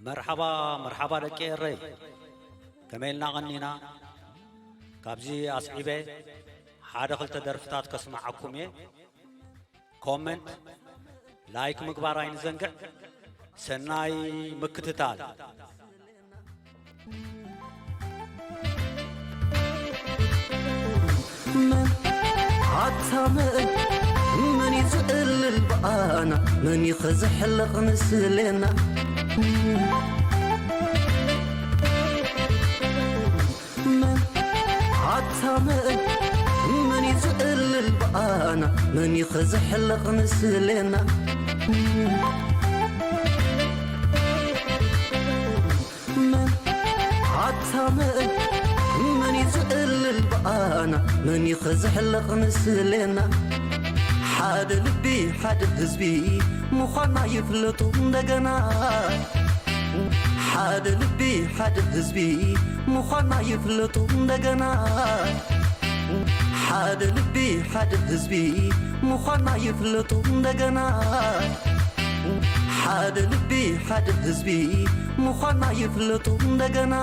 መርሓባ፣ መርሓባ ደቂ ኤረይ። ከመይ ኢልና ቀኒና? ካብዚ ኣስዒበ ሓደ ክልተ ደርፍታት ከስምዓኩም እየ። ኮመንት፣ ላይክ ምግባር ኣይንዘንግዕ። ሰናይ ምክትታል። መን ኣታ መን መን እዩ ዝእልል ብኣና? መን እዩ ከዝሕልቕ ምስሌና? መን ኣታ መን መን እዩ ዝእልል ብኣና? መን እዩ ከዝሕልቕ ምስሌና? መን ኣታ መን መን እዩ ዝእልል ብኣና? መን እዩ ከዝሕልቕ ምስሌና? ሓደ ልቢ ሓደ ህዝቢ ምዃና ይፍለጡ እንደገና። ሓደ ልቢ ሓደ ህዝቢ ምዃና ይፍለጡ እንደገና። ሓደ ልቢ ሓደ ህዝቢ ምዃና ይፍለጡ እንደገና። ሓደ ልቢ ሓደ ህዝቢ ምዃና ይፍለጡ እንደገና።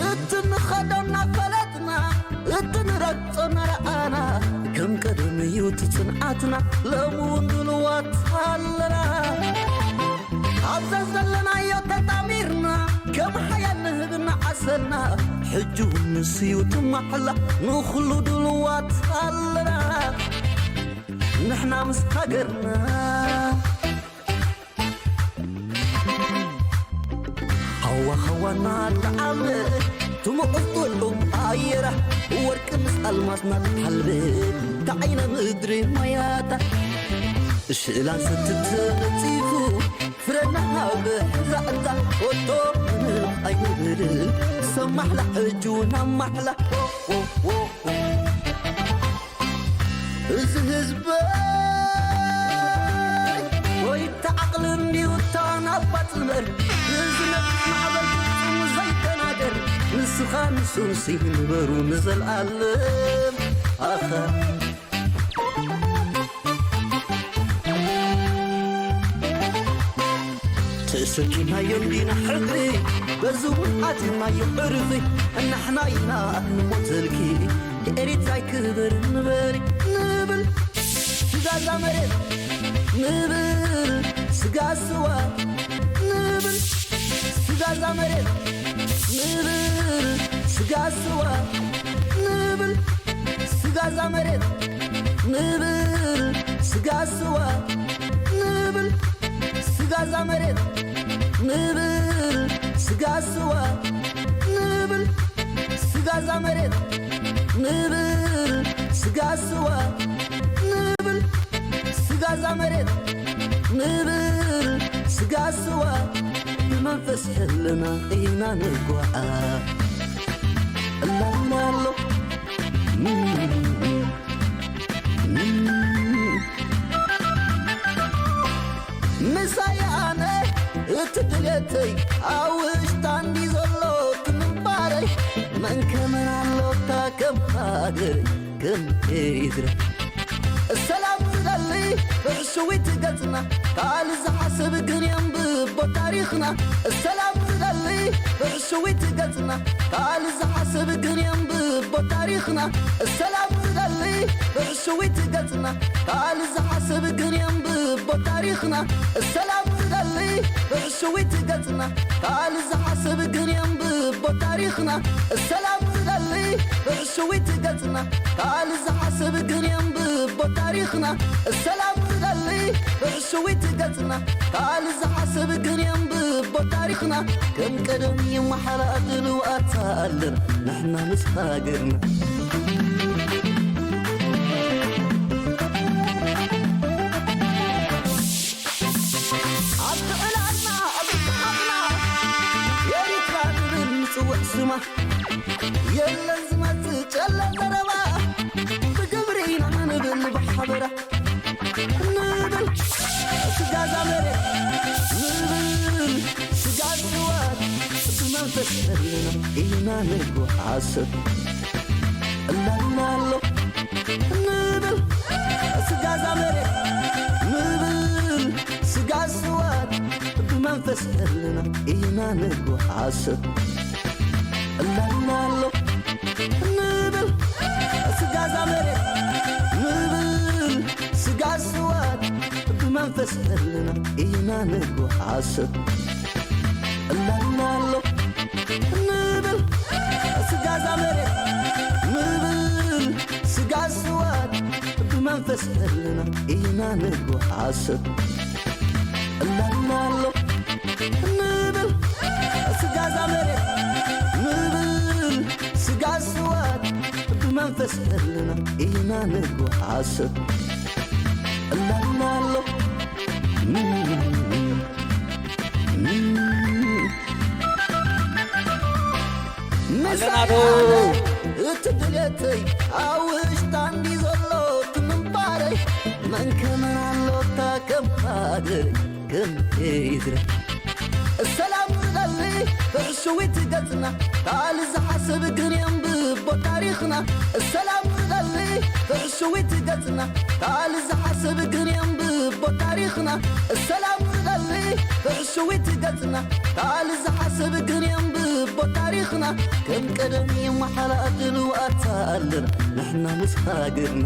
እቲ ንኸዶ እናፈለጥና፣ እቲ ንረግጾ እናረኣና፣ ከም ቀደም እዩ እቲ ጽንዓትና። ሎሚ እውን ድልዋት ኣለና። ኣብዛ ዘለናዮ ተጣሚርና፣ ከም ሓያል ንህብና ዓሰልና። ሕጂ እውን ንሱ እዩ እቲ ማሕላ፣ ንኹሉ ድልዋት ኣለና። ንሕና ምስ ሃገርና። ሃዋ ሃዋና ትዓምር ትምቕልጥሉ ኣየራ፣ ወርቂ ምስ ኣልማዝና ትሓልብ፣ ታዓይነ ምድሪ ማያታ። ሽእላን ሰትት ተነጺፉ፣ ፍረና ብሕዛእንታ፣ ወቶ ኣይንብል፣ ሰማሕላ ሕጂ እውን ኣማሕላ። ኦ፣ ኦ፣ ኦ፣ ኦ። እዚ ህዝበይ ወይ ተዓቕሊ እንድዩ እታ ናባጽ እምበር፣ እዚ ነብስ ማዕበል ፍጹም ዘይተናገር፣ ንስኻ ንሱንሲ ንበሩ ንዘልኣለም። ኣኸ ተሰኪናዮ እንዲና ሕድሪ፣ በዚ እውን ኣቲናዮ ዕርፊ፣ እናሕና ኢና ንሞተልኪ። ኤሪትራይ ክብር ንበሪ ንብል፣ ስጋዛ መሬት ንብል፣ ስጋ ስዋ ንብል፣ ስጋዛ መሬት ንብል፣ ስጋ ስዋ ንብል፣ ስጋዛ መሬት ንብል፣ ስጋ ስዋ ንብል፣ ስጋዛ መሬት ንብል፣ ስጋ ስዋ ንብል፣ ስጋዛ መሬት ንብል፣ ስጋ ስዋ ንብል፣ ስጋዛ መሬት ንብል፣ ስጋ ስዋ ብመንፈስ ሕልና ኢና ንጓዓ። እላና ኣሎ ምሳይ ኣነ እቲ ድሌተይ ኣብ ውሽጣ እንዲ ዘሎ ክምንባረይ መን ከመን ኣሎካ ከም ሃገር ከም ኤርትራ ሰላም ዝደሊ ብሕሽዊት ገጽና ካልእ ዝሓስብ ግን የንብቦ ታሪኽና ሰላም ዝደሊ ብሕሽዊት ገጽና ካልእ ዝሓስብ ግን የንብቦ ታሪኽና ሰላም ዝደሊ ብሕሽዊት ገጽና ካልእ ዝሓስብ ግን የንብቦ ታሪኽና ሰላም ዝደሊ ብሕሽዊት ገጽና ካልእ ዝሓስብ ግን የንብቦ ታሪኽና ሰላም ዝደሊ ብሕሽዊት ገጽና ካልእ ዝሓስብ ግን የንብቦ ታሪኽና ሰላም ዝደሊ ብሕሽዊት ገጽና ካልእ ዝሓስብ ግን የንብቦ ታሪኽና ከም ቀደም ይመሓላ ድልዋት ኣለና ንሕና ምስ ሃገርና ኣብ ጥዕናና ኣብ ሰሓቕና ኤሪትራ ንብል ንጽውዕ ስማ የለን ዝመጽእ ጨለ ዘረባ ብግብሪ ኢና ንብል ብሓበራ ንብል ስጋዛ መሬት ንብል ስጋ ስዋት ብመንፈስ ዘለና ኢና ንጓዓዝ እላና ኣሎ ንብል ፈስጠልና ኢና ንጓዓዝ። እላና ኣሎ ንብል ስጋዛ መሬት፣ ንብል ስጋ ስዋት፣ ብመንፈስ ጠልና ኢና ንጓዓዝ። እላና ኣሎ ንብል ስጋዛ መሬት፣ ንብል ስጋ ስዋት፣ ብመንፈስ ጠልና ኢና ንጓዓዝ። እላና ኣሎ ንብል ስጋዛ መሬት፣ ንብል ስጋ ስዋት፣ ብመንፈስ ጠልና ኢና ንጓዓዝ። እላና ኣሎ ኣለና ዶ? እቲ ድሌተይ ኣብ ውሽጣ እንዲ ዘሎ እቲ ምንባረይ፣ መን ከመን ኣሎታ ከም ሃገር ከም ኤርትራ። ሰላም ዝደሊ ብሕሽዊት ገጽና፣ ካልእ ዝሓስብ ግን የንብቦ ታሪኽና። ሰላም ዝደሊ ብሕሽዊት ገጽና፣ ካልእ ዝሓስብ ግን የንብቦ ታሪኽና። ሰላም ዝደሊ ብሕሽዊት ገጽና፣ ካልእ ዝሓስብ ግን የንብቦ ታሪኽና። ከም ቀደም ይመሓላድል ዋታ ኣለና ንሕና ምስ ሃገርና።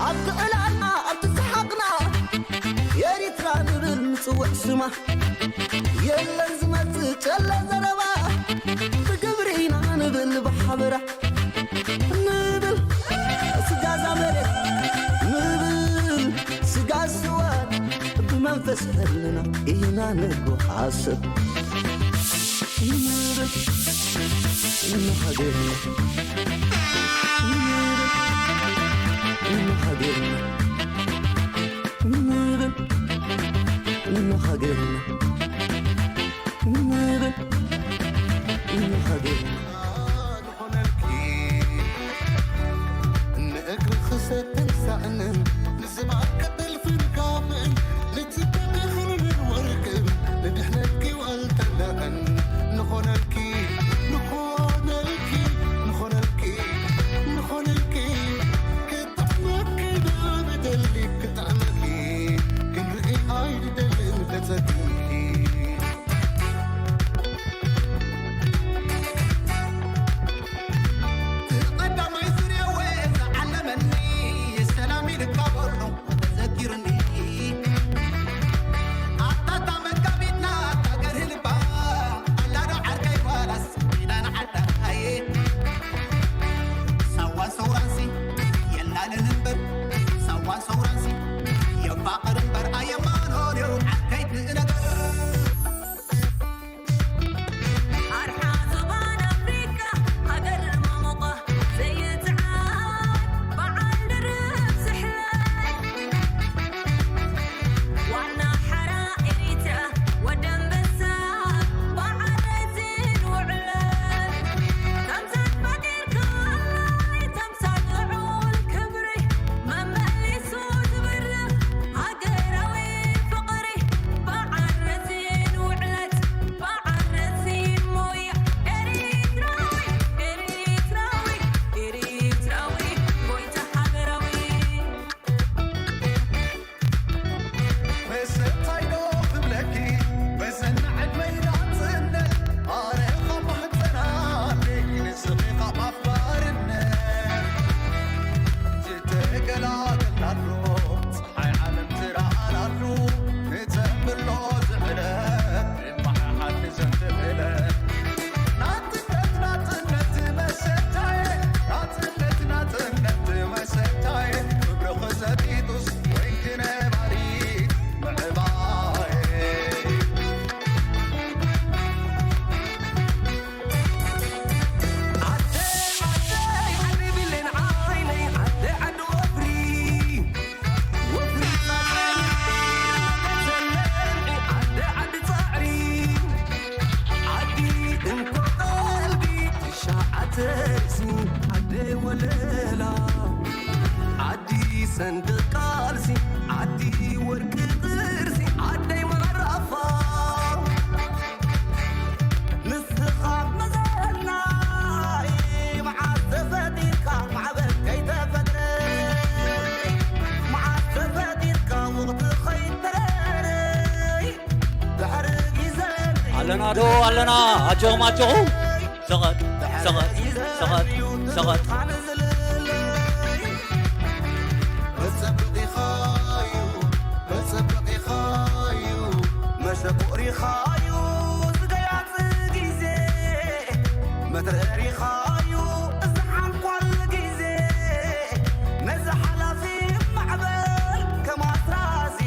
ኣብቲ ዕላልና ኣብቲ ሰሓቕና፣ ኤሪትራ ንብል ንጽውዕ ስማ። የለን ዝመጽእ ጨለ ዘረባ፣ ብግብሪ ኢና ንብል ብሓበራ። ንብል ስጋዛ መሬት፣ ንብል ስጋ ስዋት፣ ብመንፈስ ጠልና ኢና ንጓዓዝ። ንብል ንሃገርና፣ ንብል ንሃገርና፣ ንብል ንሃገርና፣ ንብል ንሃገርና። ንእግሪ ክሰትን ሳእንን ንዝባን ቀጠልፍን ካምእን ንትበክኽልን ወርቅን ንድሕነትኪ ዋልተናእን ንኾነልኪ ንኾነልኪ ንኾነልኪ ንኾነልኪ ክጥመክና ኣለና ዶ ኣለና? ኣጆኹም፣ ኣጆኹም። ሰቐጥ፣ ሰቐጥ፣ ሰቐጥ፣ ሰቐጥ። መሸቁሪኻዩ ዝገያጽ ግዜ፣ መትረሪኻዩ እዚ ሓንኳል ግዜ፣ ነዚ ሓላፊ ማዕበል ከም ኣስራዚ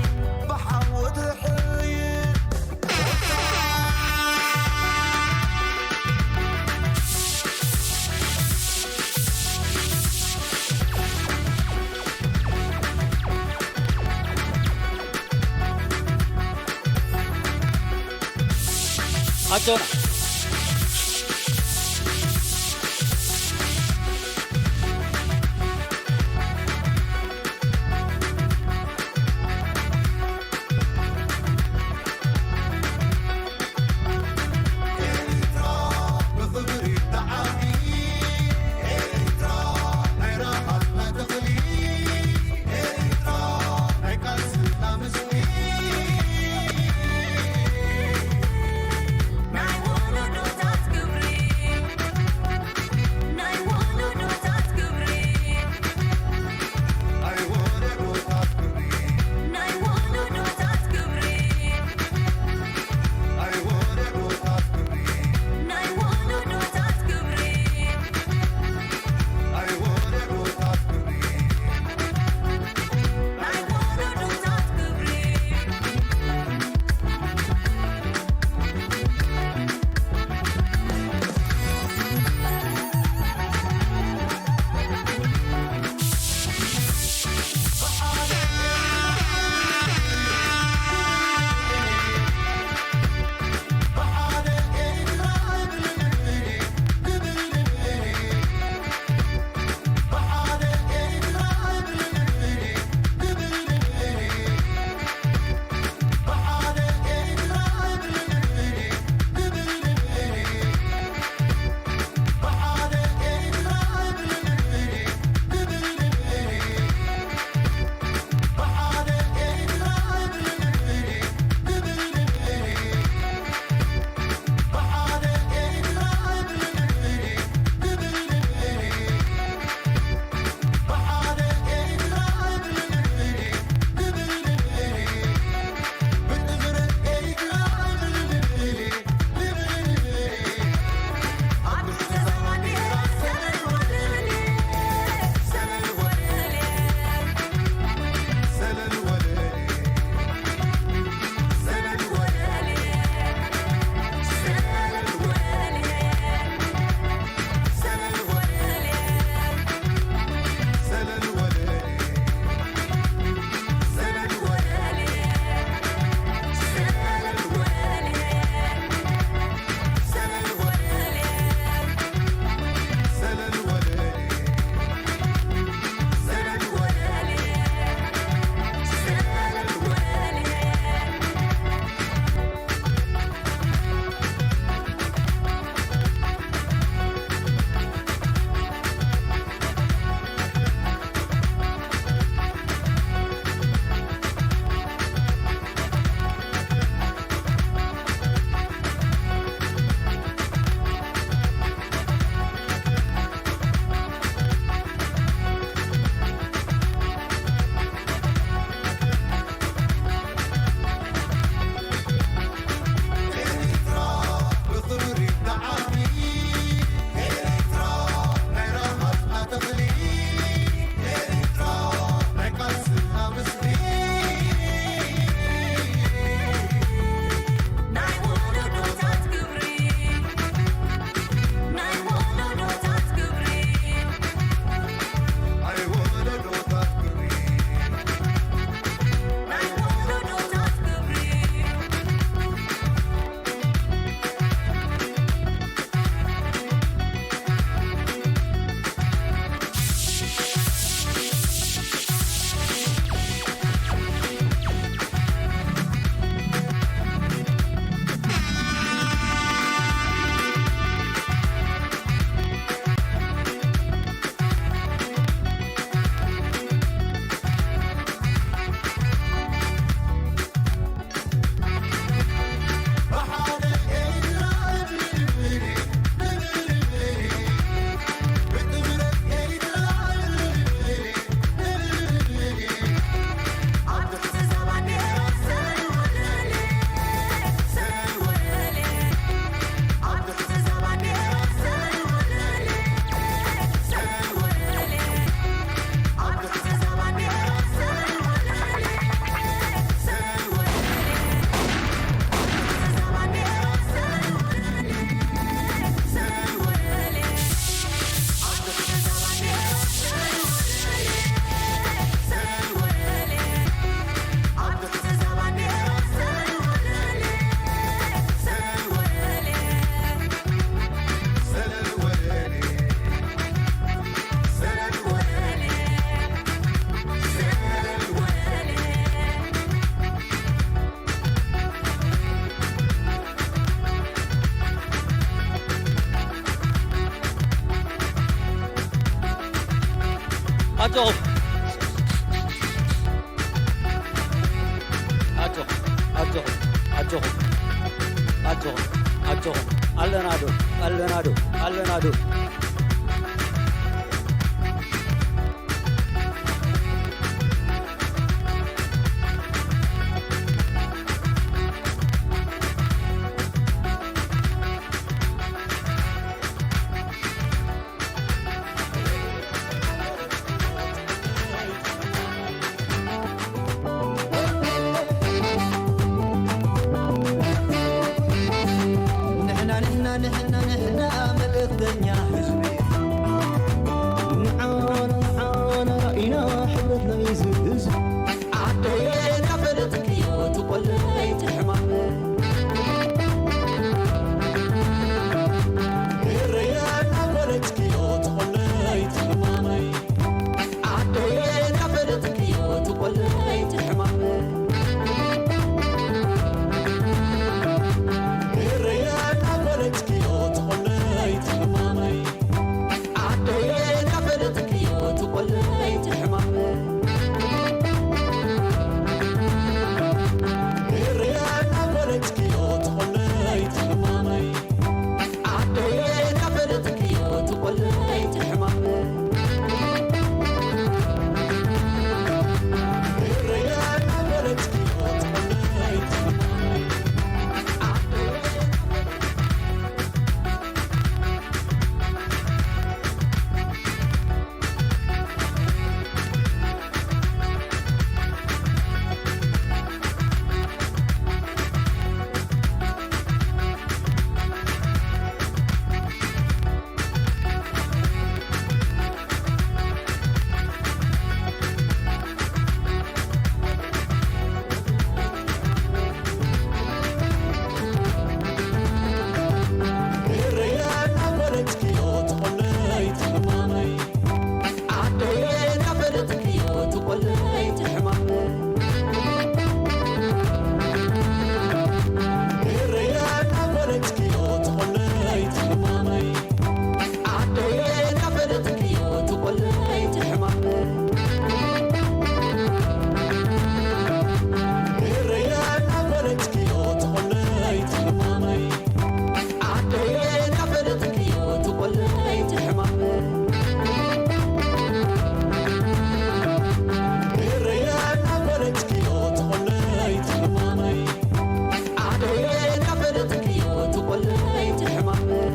ብሓዊ ትሕይል። ኣጆና። ኣጆኹም። ኣጆኹም። ኣጆኹም። ኣጆኹም። ኣጆኹም። ኣጆኹም። ኣለና ዶ? ኣለና ዶ? ኣለና ዶ? ንሕና፣ ንሕና፣ ንሕና፣ ንሕና መልእኽተኛ ህዝቢ። ንዓና፣ ንዓና ኢና ሕብረት ናይዚ ህዝቢ። ዓደየ እናፈለጥክዮ ትቆለይ ትሕማመይ። ኤረየ እናፈለጥክዮ ትቆለይ ትሕማመይ። ዓደየ እናፈለጥክዮ ትቆለይ ትሕማመይ። ኤረየ እናፈለጥክዮ ትቆለይ ትሕማመይ። ዓደየ እናፈለጥክዮ ትቆለይ ትሕማመይ። ኤረየ እናፈለጥክዮ ትቆለይ ትሕማመይ። ዓደየ እናፈለጥክዮ ትቆለይ ትሕማመይ። ኤረየ እናፈለጥክዮ ትቆለይ ትሕማመይ። ዓደየ ኤረየ እናፈለጥክዮ ትቆለይ ትሕማመይ። ዓደየ እናፈለጥክዮ ትቆለይ ትሕማመይ። ኤረየ እናፈለጥክዮ ትቆለይ ትሕማመይ። ዓደየ እናፈለጥክዮ ትቆለይ ትሕማመይ። ኤረየ እናፈለጥክዮ ትቆለይ ትሕማመይ። ዓደየ እናፈለጥክዮ ትቆለይ ትሕማመይ። ኤረየ እናፈለጥክዮ ትቆለይ ትሕማመይ። ዓደየ እናፈለጥክዮ ትቆለይ ትሕማመይ።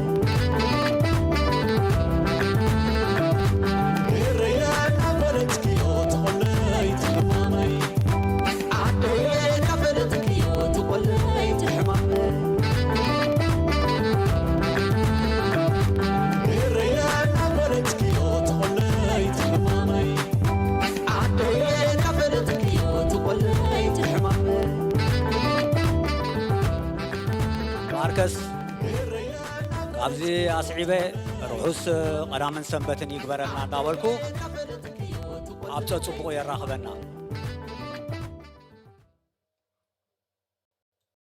ኤረየ እናፈለጥክዮ ትቆለይ ትሕማመይ። ዓደየ እናፈለጥክዮ ትቆለይ ትሕማመይ። ኤረየ እናፈለጥክዮ ትቆለይ ትሕማመይ። ዓደየ እናፈለጥክዮ ትቆለይ ትሕማመይ። ማርከስ፣ ካብዚ ኣስዒበ ርሑስ ቀዳምን ሰንበትን ይግበረልና እንዳበልኩ ኣብ ጸጽቡቑ የራኽበና።